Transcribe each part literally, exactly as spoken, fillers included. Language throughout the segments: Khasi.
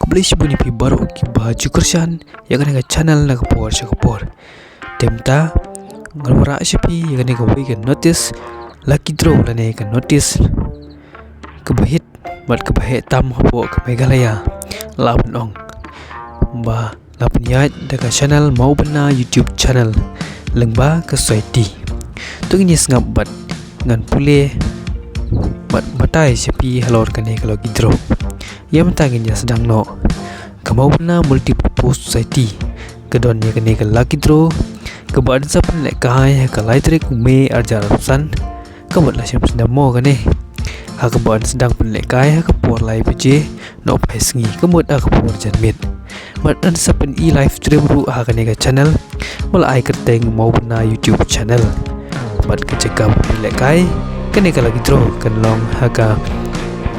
Khublei shibun ïa phi baroh kiba ju kyrshan ïa kane ka channel na ka por sha ka por. Te mynta ngan wanrah sha phi ïa kane kawei ka notice lucky draw lane ka notice kaba hit bad kaba heh tam hapoh ka Meghalaya. Lah ban ong ba la pynïaid da ka channel Mawbynna YouTube channel lyngba ka Soiti. To ngin ïa sngap bad ngan pule bad batai sha phi halor kane ka lucky draw. Ïa mynta ngin ïa sdang noh. Ka Mawbynna Multipurpose Society ka don ïa kane ka lucky draw kaba yn sa pynlehkai ha ka lai tarik u May arhajar arphew san. Ka mut la shem snem mo kane. Ha kaba yn sdang pynlehkai ha ka por lai baje noh phai sngi, ka mut ha ka por janmiet. Bad yn sa pyni live stream ruh ha kane ka channel ba la ai kyrteng Mawbynna YouTube channel. Bad ka jaka ba pynlehkai kane ka lucky draw kan long ha ka,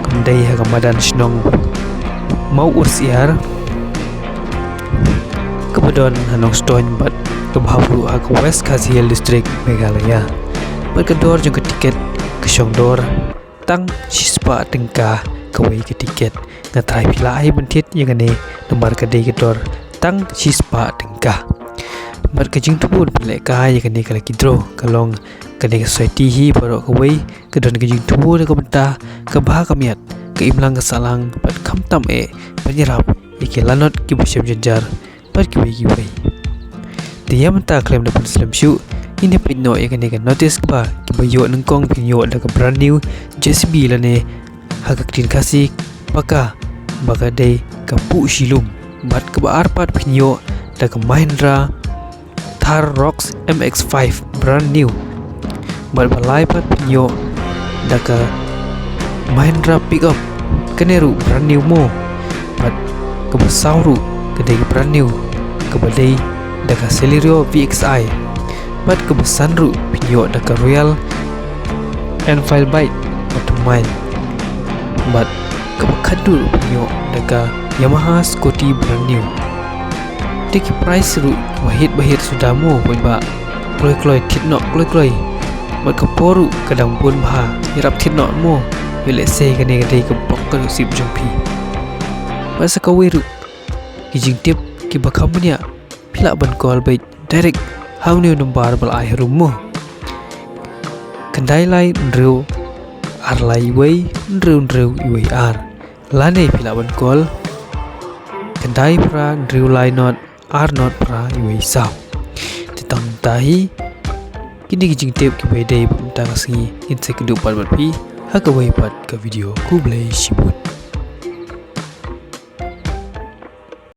kan dei ha ka madan shnong Mawursyiar kaba don ha Nongstoiñ bad kaba hap ruh ha ka West Khasi Hills District, Meghalaya. Bad ka dor jong ka tiket ka shong dor tang shispah tyngka kawei ka tiket. Nga trai phi lah ai ban thied ïa kane namar ka dei ka dor tang shispah tyngka. Bad ka jingthmu ban pynlehkai ïa kane ka lucky draw ka long kane ka society hi baroh kawei ka don ka jingthmu na ka bynta ka bha ka miat, ka imlang ka sahlang bad khamtam eh ban ïarap ïa ki lanot kiba shem jynjar bad kiwei kiwei. Te ïa mynta khlem da pynslem shuh, ngin ïa peit noh ïa kane ka notice kaba, kiba ïoh nyngkong phin ïoh da ka brand new J C B lane ha ka ktien Khasi paka, ba ka dei ka puh shilum. Bad kaba ar pat phin ïoh da ka Mahindra Thar Roxx M X five brand new. Bad ba lai pat phin ïoh da ka Mahindra pickup, kane ruh brand new mo. Bad kaba saw ruh ka dei brand new, kaba dei da ka Celerio V X I. Bad kaba san ruh phin ïoh da ka Royal Enfield bike, ka thymmai. Bad kaba khatduh ruh phin ïoh da ka Yamaha scooty brand new. Te ki price ruh ba hit ba hit suda mo, bad ba kloi kloi thied noh kloi kloi. Bad ka por ruh ka dang bun bha, ïarap thied noh mo. Bad lehse kane ka dei ka bok ka nusip jong phi. Bad sa kawei ruh ki jingtip kiba kham bniah, phi lah ban call beit direct ha une u number ba la ai harum mo. Khyndai lai hynriew ar lai wei hynriew hynriew wei ar. Lane phi lah ban call khyndai phra hynriew lai not ar not phra wei saw. Te tang mynta hi kine ki jingtip kiba ïadei bad mynta ka sngi, ngin sa ïakynduh pat bad phi ha kawei pat ka video. Khublei shibun.